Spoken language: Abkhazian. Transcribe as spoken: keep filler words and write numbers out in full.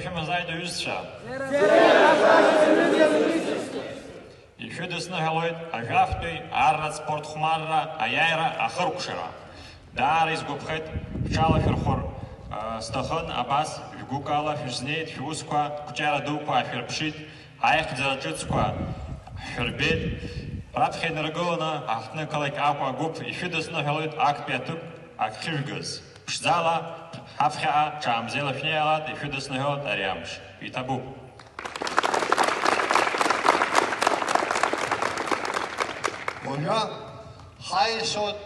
Шәымазааит, аҩызцәа! Ишәыдысныҳәалоит ажәафтәи арратә спорт хәмарра аиааира ахыркәшара. Даара исгәаԥхеит, шәҽалашәырхәыр, э, сҭахын, абас шәгәыкала шәызнеит, шәусқәа, қәҿиара дуқәа аашәырԥшит, аихьӡара ҿыцқәа ҳшәырбеит. Раԥхьа инаргыланы аҳҭнықалақь Аҟәа агәыԥ ишәыдысныҳәалоит актәи аҭыԥ ахьшәыжәгаз. Ԥшӡала, ҳаԥхьаҟа ҽаамзеила шәнеиаалак ишәыдысныҳәалоит ари амш. Иҭабуп. Уажәы ҳаишоит